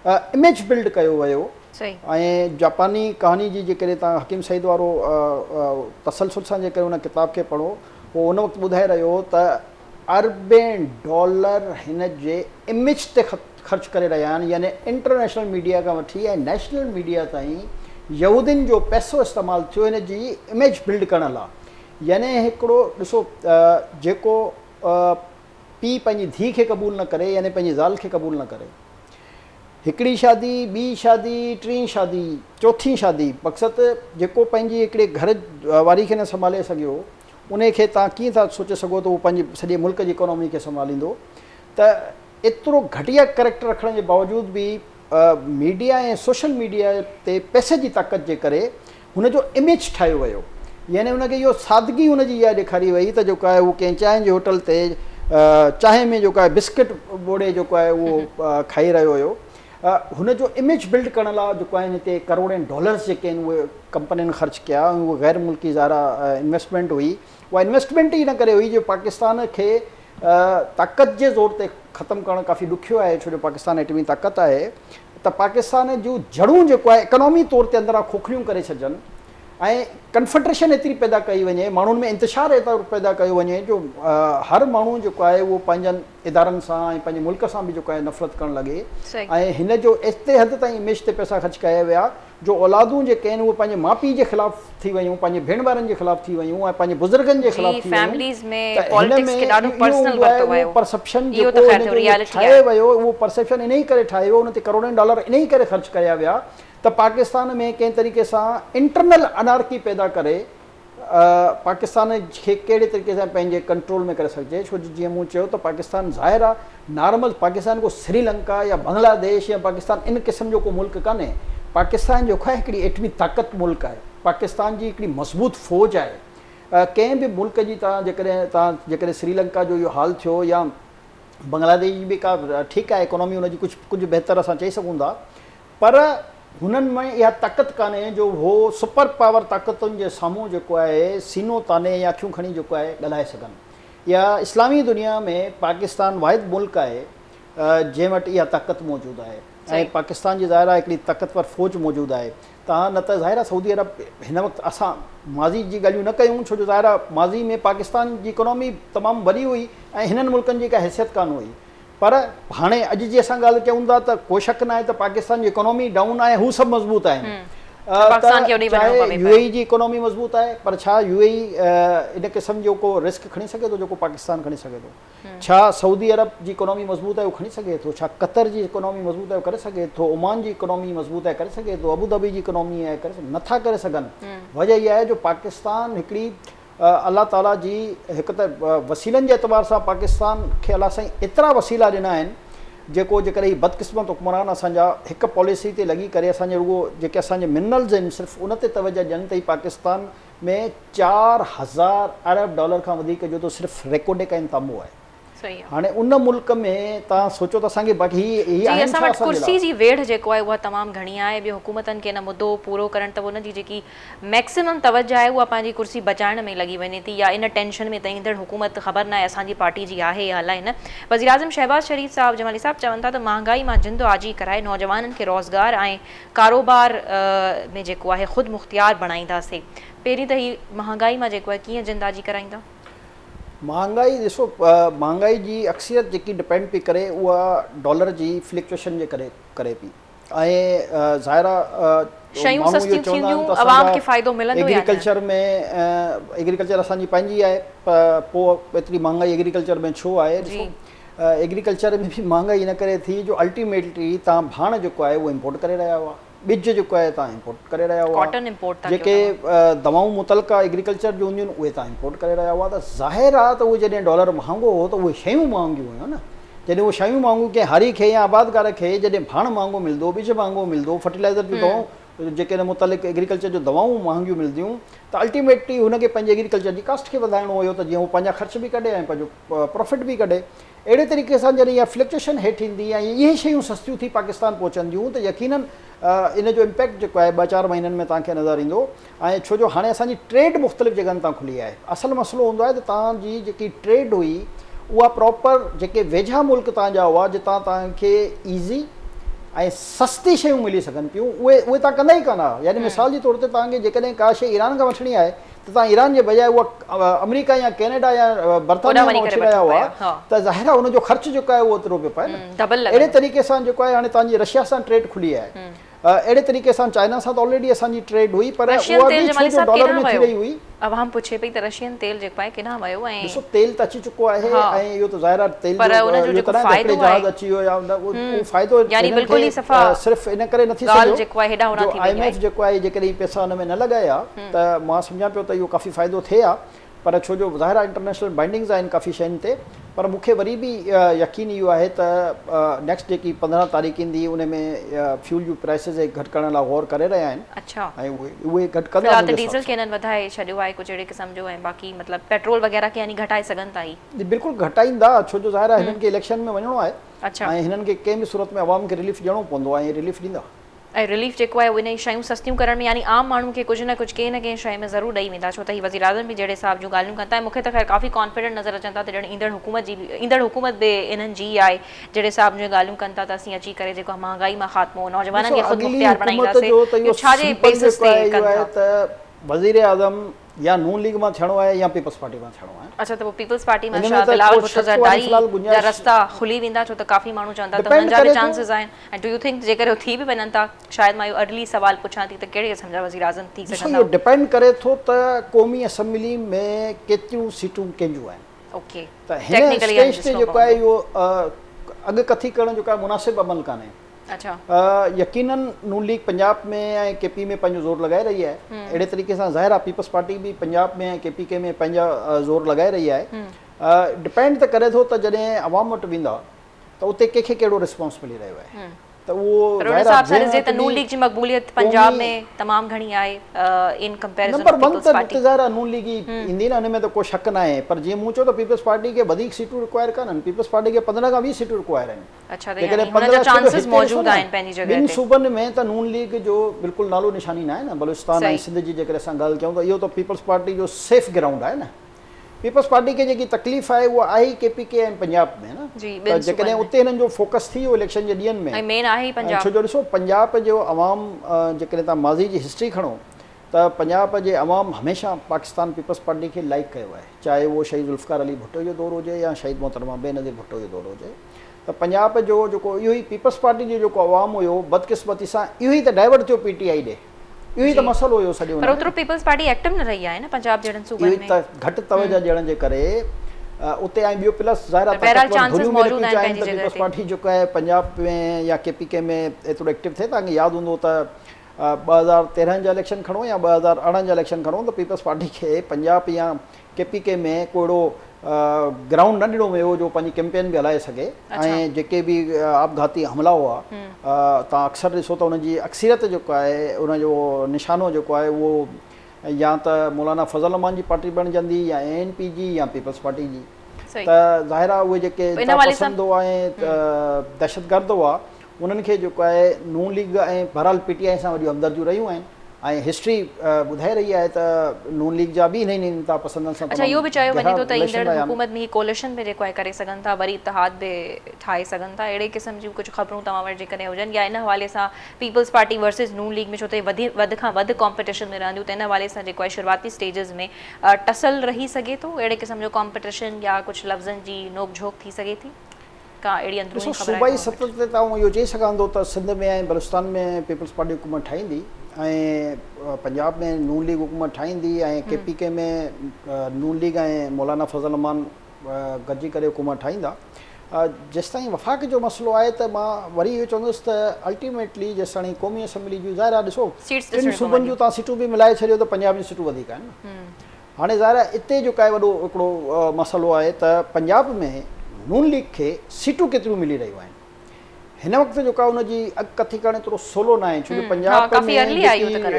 اميج بلڊ ڪيو ويو ۽ جاپاني ڪهاڻي جي جيڪڏهن توهان حڪيم سعيد وارو تسلسل سان جيڪڏهن ان ڪتاب کي پڙهو هو ان وقت ٻڌائي رهيو هو ته اربين ڊالر هن جي اميج تي خرچ ڪري رهيا آهن يعني انٽرنيشنل ميڊيا کان وٺي ۽ نيشنل ميڊيا تائين يهودين جو پئسو استعمال ٿيو هن جي اميج بلڊ ڪرڻ لاء يعني هڪڙو ڏسو جيڪو پيء پنهنجي ڌيء کي قبول نه ڪري يعني پنهنجي زال کي قبول نه ڪري هڪڙي شادي ٻي شادي ٽين شادي چوٿين شادي مقصد جيڪو پنهنجي هڪڙي گهر واري کي نه سنڀالي سگهيو انهي کي توهان ڪيئن ٿا سوچي سگهو ته هو پنهنجي سڄي ملڪ جي اڪانومي کي سنڀاليندو ته ايترو گهٽيا ڪريڪٽر رکڻ جي باوجود به ميڊيا ۽ سوشل ميڊيا تي پئسي جي طاقت جي ڪري هن جو اميج ٺاهيو ويو يعني هن کي اهو سادگي هن جي اها ڏيکاري وئي ته جيڪو آهي هو ڪنهن چانهه جي هوٽل تي چانهه ۾ جيڪو آهي بسڪٽ ٻوڙي جيڪو آهي اهو کائي رهيو هيو هن جو اميج بلڊ ڪرڻ لاء جيڪو آهن هتي ڪروڙين ڊالرز جيڪي آهن اهي ڪمپنين خرچ ڪيا ۽ اهو غير ملڪي ظاهر انويسٽمينٽ هئي اها انويسٽمينٽ ئي ان ڪري هئي جو پاڪستان کي طاقت جي زور تي ختم ڪرڻ ڪافي ڏکيو آهي ڇو جو پاڪستان ايٽمي طاقت آهي ته پاڪستان جون جڙون جيڪو آهي اڪانومي طور تي اندران کوکليون ڪري ڇڏجن ۽ ڪنفيڊريشن ايتري پيدا ڪئي وڃي ماڻهن ۾ انتشار ايترو پيدا ڪيو وڃي جو هر ماڻهو جيڪو آهي اهو پنهنجن ادارن سان ۽ پنهنجي ملڪ سان به جيڪو آهي نفرت ڪرڻ لڳي ۽ هن جو ايتري حد تائين اميج تي پئسا خرچ ڪيا ويا جو اولادون جيڪي آهن اهي پنهنجي ماء پيء جي خلاف ٿي ويون پنهنجي ڀيڻ ڀائرن جي خلاف ٿي ويون ۽ پنهنجي بزرگن جي خلاف ٿي ويون ته هن ۾ اهو هوندو آهي اهو پرسيپشن جيڪو هن جو ٺاهيو ويو اهو پرسيپشن انهي ڪري ٺاهيو ويو ان تي ڪروڙين ڊالر انهي ڪري خرچ ڪيا ويا ته پاڪستان ۾ ڪنهن طريقي سان انٽرنل انارڪي پيدا ڪري پاڪستان کي ڪهڙي طريقي سان پنهنجي ڪنٽرول ۾ ڪري سگهجي ڇو جو جيئن مون چيو ته پاڪستان ظاهر آ نارمل پاڪستان ڪو سري لنڪا يا بنگلاديش يا پاڪستان ان قسم جو ڪو ملڪ ڪانهي پاڪستان جيڪو آهي هڪڙي ايٽمي طاقت ملڪ آهي پاڪستان جي هڪڙي مضبوط فوج آهي ڪنهن به ملڪ جي توهان جيڪڏهن توهان جيڪڏهن سري لنڪا جو اهو حال ٿيو يا بنگلاديش جي به ڪا ٺيڪ آهي اڪانومي ان جي ڪجهه ڪجهه بهتر اسان چئي سگهون ٿا پر هنن ۾ اها طاقت ڪانهي جو هو سپر پاور طاقتن جي سامهون جيڪو آهي سينو تاني يا اکيون کڻي جيڪو آهي ڳالهائي سگهن. اها اسلامي دنيا ۾ پاڪستان واحد ملڪ آهي جنهن وٽ اها طاقت موجود آهي ۽ پاڪستان جي ظاهر آهي هڪڙي طاقتور فوج موجود آهي تان نه ته ظاهر آهي سعودي عرب هن وقت اسان ماضي جي ڳالهيون نه ڪيون ڇو جو ظاهر آهي ماضي ۾ پاڪستان جي اڪانومي تمام وڏي هئي ۽ هنن ملڪن جي ڪا حيثيت ڪانه هئي پر هاڻي اڄ جي اسان ڳالهه ڪيون ٿا ته ڪو شڪ ناهي ته پاڪستان جي اڪانومي ڊائون آهي هو سڀ مضبوط آهن ته چاهي يو اي اي جي اڪانومي مضبوط آهي پر ڇا يو اي اي ان قسم جو ڪو رسڪ کڻي سگهي ٿو جيڪو پاڪستان کڻي سگهي ٿو ڇا سعودي عرب جي اڪانومي مضبوط آهي اهو کڻي سگهي ٿو ڇا قطر جي اڪانومي مضبوط آهي اهو ڪري سگهي ٿو عمان جي اڪانومي مضبوط آهي ڪري سگهي ٿو ابوظهبي جي اڪانومي آهي ڪري نٿا ڪري سگهن وجه اها آهي جو پاڪستان هڪڙي الله تعاليٰ جي هڪ ته وسيلن جي اعتبار سان پاڪستان کي الله سائين ايترا وسيلا ڏنا آهن جيڪو جيڪڏهن هي بدقسمت حڪمران اسان جا هڪ پاليسي تي لڳي ڪري اسان جي رڳو جيڪي اسان جي منرلز آهن صرف ان تي توجه ڏين ته هي پاڪستان ۾ 4000 ارب ڊالر کان وڌيڪ جو ته صرف ريڪوڊڪ ۽ تانبو آهي. هاڻي ان ملڪ ۾ توهان سوچو ته اسان کي باقي هي هي جي آهن اسان ڇا وٽ اسان جي ڪرسي لاء؟ جي ويڙهه جيڪو آهي اها تمام گهڻي آهي ٻيو حڪومتن کي ان مدو پورو ڪرڻ ته ان جي جيڪي ميڪسيمم توجه آهي اها پنهنجي ڪرسي بچائڻ ۾ لڳي وڃي ٿي يا ان ٽينشن ۾ ته ايندڙ حڪومت خبر ناهي اسان جي پارٽي جي آهي يا الائي نه وزيراعظم شهباز شريف صاحب جمالي صاحب چون ٿا ته مهانگائي مان جند آجي ڪرائي نوجوانن کي روزگار ۽ ڪاروبار ۾ جيڪو آهي خودمختيار بڻائينداسي پهرين ته هي مهانگائي مان جيڪو آهي ڪيئن جند آجي ڪرائيندا؟ مهانگائي ڏسو مهانگائي جي اڪثريت جيڪي ڊپينڊ پئي ڪري اها ڊالر جي فلڪچوئيشن جي ڪري ڪري پئي ۽ ظاهر آ شيون ماڻهو اهو سستيون چوندا آهن ٿينديون ته اسان عوام جا کي فائدو ملندو يا نه؟ ايگريڪلچر ۾ ايگريڪلچر اسان جي پنهنجي آهي پوء ايتري مهانگائي ايگريڪلچر ۾ ڇو آهي ڏسو ايگريڪلچر ۾ به مهانگائي ان ڪري ٿي جو الٽيميٽلي تان ڀاڻ جيڪو آهي اهو امپورٽ ڪري رهيا هئا ٻج جيڪو آهي تان امپورٽ ڪري رهيا هئا ڪاٽن امپورٽ ٿا ڪيو جيڪي توهان. دوائون متعلقه ايگريڪلچر جون هونديون آهن اهي تان امپورٽ ڪري رهيا هئا ته ظاهر آهي ته اهي جڏهن ڊالر مهانگو هو ته اهي شيون مهانگيون هيون نه جڏهن اهي شيون مهانگيون ڪنهن هاري کي يا آبادگار کي جڏهن ڀاڻ مهانگو ملندو ٻج مهانگو ملندو فرٽيلائزر جون دوائون جيڪي ان متعلق ايگريڪلچر جون دوائون مهانگيون ملنديون ته الٽيميٽلي هن کي پنهنجي ايگريڪلچر جي ڪاسٽ کي وڌائڻو هيو ته جيئن هو پنهنجا خرچ به ڪڍي ۽ پنهنجو پرافٽ به ڪڍي اهڙي طريقي سان جڏهن اها فلڪچوئيشن هيٺ ايندي ۽ اهي شيون سستيون ٿي پاڪستان پهچنديون ته يقينن ان جو امپيڪٽ جيڪو آهي ٻه چار مهينن ۾ توهان کي نظر ايندو ۽ ڇو جو هاڻي اسان جي ٽريڊ مختلف جڳهن تان کلي آهي اصل مسئلو هوندو آهي ته توهان جي جيڪي ٽريڊ هئي اها پراپر جيڪي ويجها ملڪ توهان جا هئا جتان توهان کي ايزي ۽ سستي شيون ملي سگهن پيون اهي اهي توهان ڪندا ئي ڪانه ها يعني مثال جي طور تي توهان کي جيڪڏهن ڪا شيء ايران کان وٺڻي آهي ته توهان ايران جي بجاء اها آمريڪا يا ڪينيڊا يا برطانيا مان وٺي رهيا هئا ته ظاهر آهي ان جو خرچ جيڪو آهي اهو اوترو پيو پئي نه. اهڙي طريقي سان جيڪو آهي هاڻي توهان جي رشيا سان ٽريڊ کلي آهي. اهڙي طريقي سان چائنا سان ته آلريڊي اسان جي ٽريڊ هئي پر اها به ڇو جو ڊالر ۾ ٿي رهي هئي. عوام پڇي پئي ته رشين تيل جيڪو آهي ڪيڏانهن ويو ۽ ڏسو تيل ته اچي چڪو آهي ۽ اهو ته ظاهر آهي تيل جو اهو ته ناهي ته هڪڙي جهاز اچي ويو يا اهو فائدو هنن کي صرف ان ڪري نه ٿي سگهيو جو I M F جيڪو آهي جيڪڏهن هي پئسا ان ۾ نه لڳايا ته مان سمجهان پيو ته اهو ڪافي فائدو ٿئي ها پر ڇو جو ظاهر آهي انٽرنيشنل بائنڊنگز آهن ڪافي شين تي پر مون کي وري به يقين اهو آهي ته نيڪسٽ جيڪي 15 تاريخ ايندي ان ۾ فيول جون پرائسز گهٽ ڪرڻ لاء غور ڪري رهيا آهن ۽ اهي گهٽ ڪندا في الحال ته ڊيزل کي انهن وڌائي ڇڏيو آهي ڪجهه اهڙي قسم جو ۽ باقي مطلب پيٽرول وغيره کي يعني گهٽائي سگهن ٿا هي. جي بلڪل گهٽائيندا ڇو جو ظاهر آهي هنن کي اليڪشن ۾ وڃڻو آهي ۽ هنن کي ڪنهن به صورت ۾ عوام کي رليف ڏيڻو پوندو ۽ رليف ڏيندا. ۽ رليف جيڪو آهي اهو انهي شيون سستيون ڪرڻ ۾ يعني عام ماڻهو کي ڪجهه نه ڪجهه ڪنهن نه ڪنهن شيء ۾ ضرور ڏئي ويندا ڇو ته هي وزيراعظم به جهڙي حساب جون ڳالهيون ڪن ٿا ۽ مون کي ته خير ڪافي ڪانفيڊنٽ نظر اچن ٿا ته ڄڻ ايندڙ حڪومت جي به ايندڙ حڪومت به انهن جي ئي آهي جهڙي حساب جون ڳالهيون ڪن ٿا ته اسين اچي ڪري جيڪو آهي مهانگائي مان خاتمو نوجوانن ڏسو کي خود اڳلي مختيار حڪومت بڻائينداسي جو ته اهو اهو ڇا جي سمپل بيسس جيڪو تي آهي ڪن اهو ٿا. آهي ته وزيراعظم يا نون ليگ مان ٿيڻو آهي يا پيپلز پارٽي مان ٿيڻو آهي. اڇا ته پوء پيپلز پارٽي مان ان ۾ شايد ته بلاول ڪو ڀٽو شڪ واري زرداري في الحال جا گنجائش رستا کلي ويندا ڇو ته ڪافي ماڻهو چون ٿا ته ڊپينڊ انهن جا به ڪري ٿو. چانسز آهن ۽ do you think جيڪڏهن هو ٿي به وڃن ٿا شايد مان اهو ارلي سوال پڇان ٿي ته ڪهڙي قسم جا وزيراعظم ٿي ڏسو سگهندا؟ اهو ڊپينڊ ڪري ٿو ته قومي اسيمبلي ۾ ڪيتريون سيٽون ڪنهن جون آهن اوڪي ته هن ٽيڪنيڪلي يعني اسٽيج تي ڏسڻو جيڪو آهي پوندو. اهو اڳڪٿي ڪرڻ جيڪو آهي مناسب عمل ڪانهي. اڇا. يقينن نون ليگ پنجاب ۾ ۽ ڪي پي ۾ پنهنجو زور لڳائي رهي آهي اهڙي طريقي سان ظاهر آهي پيپلز پارٽي به پنجاب ۾ ۽ ڪي پي ڪي ۾ پنهنجا زور لڳائي رهي آهي ڊپينڊ ته ڪري ٿو ته جڏهن عوام وٽ ويندا ته اتي ڪنهن کي ڪهڙو رسپانس ملي رهيو آهي ته اهو پر ان ظاهر آهي حساب سان جنهن ڏسجي وٽ ته نون به ليگ جي مقبوليت پنجاب قومي ۾ تمام گهڻي آهي in comparison number of one peoples ته پارٽي. اتي ظاهر آهي نون ليگ ئي ايندي نه ان ۾ ته ڪو شڪ ناهي پر جيئن مون چيو ته پيپلز پارٽي کي وڌيڪ سيٽون رڪوائر ڪانهن پيپلز پارٽي کي 15 کان 20 سيٽون رڪوائر آهن. اڇا ته يعني جيڪڏهن هن جا 15 ڇو جو چانسز هتي ڏسو موجود نه آهن پنهنجي جڳهه ٻن تي. صوبن ۾ ته نون ليگ جو بلڪل نالو نشاني ناهي نه بلوچستان ۽ صحيح. سنڌ جي جيڪڏهن اسان ڳالهه ڪيون ته اهو ته پيپلز پارٽي جو سيف گرائونڊ آهي نه پيپلز پارٽي کي جيڪي تڪليف آهي اها آهي ئي ڪي پي ڪي ۽ پنجاب ۾ نه جي ته ٻن صوبن جيڪڏهن ۾. اتي هنن جو فوڪس ٿي ويو اليڪشن جي ڏينهن ۾ ۽ مين آهي ئي ۽ پنجاب. ڇو جو ڏسو پنجاب جو عوام جيڪڏهن توهان ماضي جي هسٽري کڻو ته پنجاب جي عوام هميشه پاڪستان پيپلز پارٽي کي لائيڪ ڪيو آهي چاهي اهو شهيد ذوالفقار علي ڀٽو جو دور هجي يا شهيد محترمه بينظير ڀٽو جو دور هجي ته پنجاب جو جيڪو اهو ئي پيپلز پارٽي جو جيڪو عوام هيو بدقسمتي سان اهو ئي ته ڊائيورٽ ٿيو پي ٽي آئي ڏي اهو ئي ته جي مسئلو هيو سڄو پر ان ۾ اوترو پيپلز پارٽي ايڪٽو نه رهي آهي نه پنجاب جهڙن اهو صوبن ئي ۾. ته گهٽ توجه ڏيڻ جي ڪري اتي ۽ ٻيو پلس ظاهر پر آهي بهرحال طاقتور چانسز ڌريون به موجود نٿيون آهن چاهين پنهنجي ته جڳهه پيپلز تي. پارٽي جيڪو آهي پنجاب ۾ يا ڪي پي ڪي ۾ ايترو ايڪٽو ٿئي توهان کي ياد هوندو ته 2013 جا اليڪشن کڻو يا 2018 جا اليڪشن کڻو ته پيپلز پارٽي کي پنجاب يا ڪي پي ڪي ۾ ڪو اهڙو گرائونڊ نه ڏنو ويو جو پنهنجي ڪيمپين به هلائي سگهي ۽ جيڪي به آپگهاتي حملا هئا توهان اڪثر ڏسو ته ان جي اڪثريت جيڪو آهي ان جو نشانو جيڪو آهي اهو يا ته مولانا فضل الرحمان جي پارٽي بڻجندي يا اي اين پي جي يا پيپلز پارٽي جي ته ظاهر آهي اهي جيڪي انتها پسند هئا ۽ دهشتگرد هئا انهن کي جيڪو آهي نون ليگ ۽ بهرحال پي ٽي آء سان وڏيون همدرديون رهيون آهن ۽ هسٽري ٻڌائي رهي آهي ته نون ليگ جا به انهن انتها پسندن سان اڇا اهو به چيو وڃي ٿو ته ايندڙ حڪومت ۾ هي ڪوليشن به جيڪو آهي ڪري سگهن ٿا وري اتحاد به ٺاهي سگهن ٿا اهڙي قسم جون ڪجهه خبرون توهان وٽ جيڪڏهن هجن يا ان حوالي سان پيپلز پارٽي ورسز نون ليگ ۾ ڇو ته هي وڌ کان وڌ ڪامپٽيشن ۾ رهنديون ته ان حوالي سان جيڪو آهي شروعاتي اسٽيجز ۾ ٽسل رهي سگهي ٿو اهڙي قسم جو ڪامپٽيشن يا ڪجهه لفظن جي نوڪ جهوڪ ٿي سگهي ٿي ڪا اهڙي اندروني ڏسو خبر آهي صوبائي توهان وٽ؟ سطح تي ته آئون اهو چئي سگهان ٿو ته سنڌ ۾ ۽ بلوچستان ۾ پيپلز پارٽي حڪومت ٺاهيندي ۽ پنجاب ۾ نون ليگ حڪومت ٺاهيندي ۽ ڪي پي ڪي ۾ نون ليگ ۽ مولانا فضل الرحمان گڏجي ڪري حڪومت ٺاهيندا. جيستائين وفاق جو مسئلو آهي ته مان وري اهو چوندس ته الٽيميٽلي جيستاڻي قومي اسيمبلي جون ظاهر آهي ڏسو سيٽس ٽن ڏسڻيون صوبن پونديون. جون توهان سيٽون به ملائي ڇڏيو ته پنجاب جون سيٽون وڌيڪ آهن نه. هاڻي ظاهر آهي اتي جيڪو آهي وڏو هڪڙو مسئلو آهي ته پنجاب ۾ نون ليگ کي سيٽون ڪيتريون ملي رهيون آهن. هن وقت جيڪو آهي ان جي اڳڪٿي ڪرڻ ايترو سولو ناهي ڇو جو پنجاب ۾ جيڪي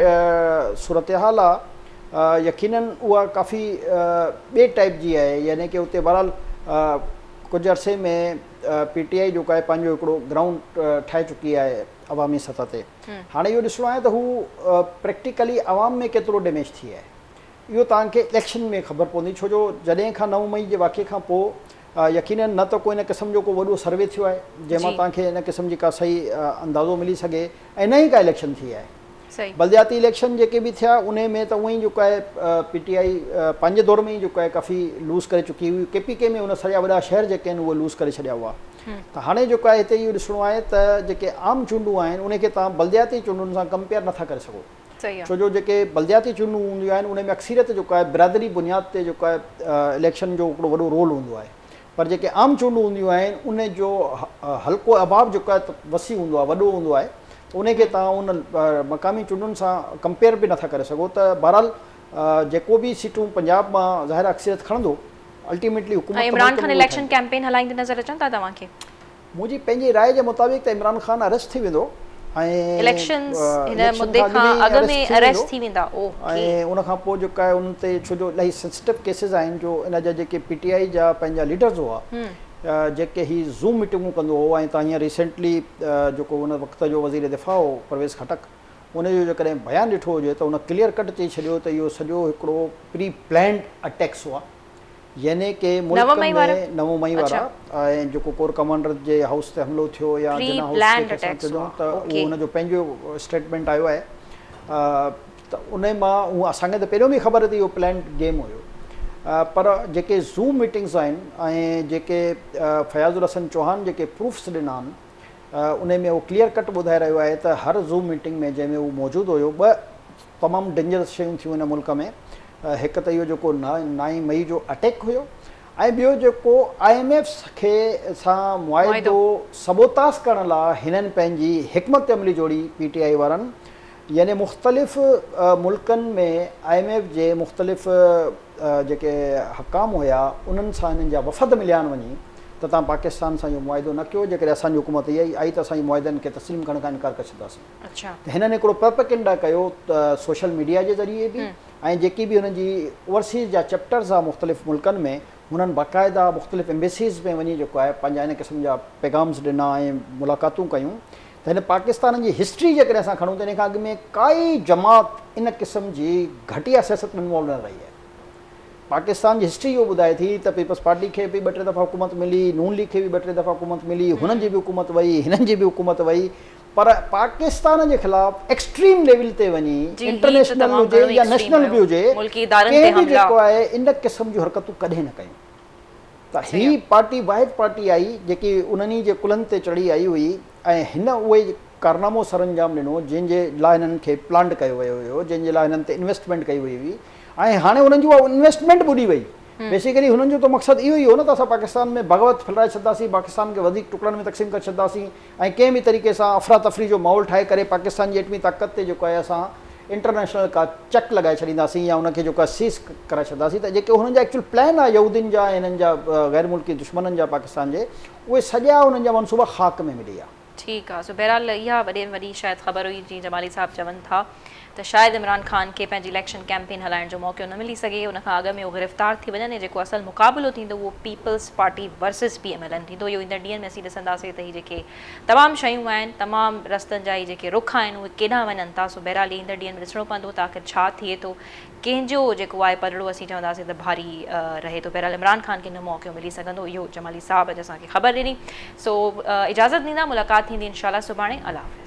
صورتحال آهي يقينن اها ڪافي ٻئي ٽائيپ جي آهي يعني ڪي اتي بهرحال ڪجهه عرصي ۾ پي ٽي آء جيڪو آهي پنهنجو هڪڙو گرائونڊ ٺاهي چڪي آهي عوامي سطح تي. هاڻي اهو ڏسڻو آهي ته هو پريڪٽيڪلي عوام ۾ ڪيترو ڊيميج ٿي آهي. اهو توهان کي اليڪشن ۾ خبر پوندي ڇو جو جڏهن کان 9 مئي جي واقعي کان پوء يقينن نه ته ڪو ان قسم جو ڪو وڏو سروي ٿيو آهي جنهن مان توهان کي ان قسم جي ڪا صحيح اندازو ملي سگهي ۽ نه ئي ڪا اليڪشن ٿي آهي. بلدياتي اليڪشن جيڪي به ٿيا انهي ۾ ته اونئن ئي جيڪو آهي پي ٽي آء پنهنجي دور ۾ ئي جيڪو آهي ڪافي لوز ڪري چڪي هئي ڪي پي ڪي ۾ ان سڄا وڏا شهر جيڪي آهن اهي لوز ڪري ڇڏيا هئا ته هاڻي جيڪو آهي هتي اهو ڏسڻو آهي ته جيڪي عام چونڊون آهن انهي کي توهان بلدياتي چونڊن سان ڪمپيئر نٿا ڪري سگهو. ڇو جو جيڪي بلدياتي چونڊون هونديون آهن انهن ۾ اڪثريت جيڪو آهي برادري بنياد تي جيڪو آهي اليڪشن جو هڪڙو وڏو رول هوندو آهي پر جيڪي عام چونڊون هونديون آهن ان جو حلقو احباب جيڪو آهي وسيع هوندو آهي وڏو هوندو آهي ته ان کي توهان ان مقامي چونڊن سان ڪمپيئر به نٿا ڪري سگهو ته بهرحال جيڪو به سيٽون پنجاب مان ظاهر اڪثريت کڻندو الٽيميٽلي حڪومت ۽ عمران خان اليڪشن ڪيمپين هلائيندي نظر اچن ٿا توهان کي؟ منهنجي پنهنجي راء جي مطابق ته عمران خان اريسٽ ٿي ويندو ۽ اليڪشنز هن مدي کان اڳ ۾ اريسٽ ٿي ويندا اوڪي. ۽ ان کان پوء جيڪو آهي ان تي ڇو جو الاهي سينسٽو ڪيسز آهن جو ان جا جيڪي پي ٽي آء جا پنهنجا ليڊرز هئا جيڪي هي زوم ميٽنگون ڪندو هو ۽ تان هينئر ريسينٽلي جيڪو ان وقت جو وزير دفاع هو پرويز خٽڪ ان جو جيڪڏهن بيان ڏٺو هجي ته ان ڪليئر ڪٽ چئي ڇڏيو ته اهو سڄو هڪڙو پري پلانڊ اٽيڪس هئا يعني ڪي ملڪ ۾ 9 مئي وارا ۽ جيڪو ڪور ڪمانڊر جي هائوس تي حملو ٿيو يا جناح هائوس تي اسان چئون ته اهو ان جو پنهنجو اسٽيٽمينٽ آيو آهي ته ان مان اهو اسان کي ته پهريون به خبر ٿي اهو پلانڊ گيم هيو پر جيڪي زوم ميٽنگز آهن ۽ جيڪي فياض الحسن چوهان جيڪي پروفس ڏنا آهن ان ۾ اهو ڪليئر ڪٽ ٻڌائي رهيو آهي ته هر زوم ميٽنگ ۾ جنهن ۾ هو موجود هيو ٻه تمام ڊينجرس شيون ٿيون هن ملڪ ۾ هڪ ته اهو جيڪو نائين مئي جو اٽيڪ هيو ۽ ٻيو جيڪو I M F کي سان معاهدو سبوتاس ڪرڻ لاء هنن پنهنجي حڪمت عملي جوڙي پي ٽي آء وارن يعني مختلف ملڪن ۾ I M F جي مختلف جيڪي حڪام هيا انهن سان هنن جا وفد مليا آهن وڃي ته توهان پاڪستان سان اهو معاهدو نه ڪيو جيڪڏهن اسان جي حڪومت آئي ته اسان جي معاهدن کي تسليم ڪرڻ کان انڪار ڪري ڇڏنداسين. ته هنن هڪڙو پروپيگنڊا ڪيو ته سوشل ميڊيا جي ذريعي به ۽ جيڪي به هنن جي اوورسيز جا چيپٽرز آ مختلف ملڪن ۾ هنن باقاعده مختلف ايمبيسيز ۾ وڃي جيڪو آهي پنهنجا ان قسم جا پيغامز ڏنا ۽ ملاقاتون ڪيون ته هن پاڪستان جي هسٽري جيڪڏهن اسان کڻون ته ان کان اڳ ۾ ڪائي جماعت ان قسم جي گهٽيا سياست ۾ انوالو نه رهي آهي. پاڪستان جي هسٽري اهو ٻڌائي ٿي ته پيپلز پارٽي کي به ٻه ٽي دفعا حڪومت ملي، نون ليگ کي به ٻه ٽي دفعا حڪومت ملي، هنن جي به حڪومت وئي، هنن جي به حڪومت وئي پر پاڪستان جي خلاف ايڪسٽريم ليول تي وڃي انٽرنيشنل هجي يا نيشنل به هجي ڪنهن به جيڪو آهي ان قسم جون حرڪتون ڪڏهن نه ڪيون ته هي پارٽي واحد پارٽي آئي جيڪي انهن ئي جي ڪلهن تي چڙهي آئي هئي ۽ هن اهي ڪارنامو سرانجام ڏنو جنهن جي لاء هنن کي پلانٽ ڪيو ويو هيو جنهن جي لاء هنن تي انويسٽمينٽ ڪئي وئي هئي ۽ هاڻي انهن جي اها انويسٽمينٽ ٻڏي وئي. بيسيڪلي هنن جو ته مقصد اهو ئي هو نه ته اسان پاڪستان ۾ بغاوت ڦهلائي ڇڏنداسين، پاڪستان کي وڌيڪ ٽڪڙن ۾ تقسيم ڪري ڇڏنداسين ۽ ڪنهن به طريقي سان افراتفري جو ماحول ٺاهي ڪري پاڪستان جي ايٽمي طاقت تي جيڪو آهي اسان انٽرنيشنل ڪا چڪ لڳائي ڇڏينداسين يا ان کي جيڪو آهي سيز ڪرائي ڇڏنداسين ته جيڪي هنن جا ايڪچوئل پلان آهي يهودين جا ۽ هنن جا غير ملڪي دشمنن جا پاڪستان جي اهي سڄا انهن جا منصوبا خاڪ ۾ ملي ويا. ٺيڪ آ سو بهرحال اها وڏي ۾ وڏي شايد خبر هئي جيئن جمالي صاحب چون ٿا ته شايد عمران خان کي پنهنجي اليڪشن ڪيمپين هلائڻ جو موقعو نه ملي سگهي ان کان اڳ ۾ هو گرفتار ٿي وڃن ۽ جيڪو اصل مقابلو ٿيندو اهو Peoples Party versus P M L N ٿيندو اهو ايندڙ ڏينهن ۾ اسين ڏسنداسين ته هي جيڪي تمام شيون آهن تمام رستن جا هي جيڪي رخ آهن اهي ڪيڏانهن وڃن ٿا سو بهرحال ايندڙ ڏينهن ۾ ڏسڻو پوندو ته آخر ڇا ٿئي ٿو ڪنهن جو جيڪو آهي پلڙو اسين چونداسين ته ڀاري رهي ٿو بهرحال عمران خان کي نه موقعو ملي سگهندو اهو جمالي صاحب اڄ اسان کي خبر ڏني سو اجازت ڏيندا ملاقات ٿيندي انشاء الله سڀاڻي الله حافظ.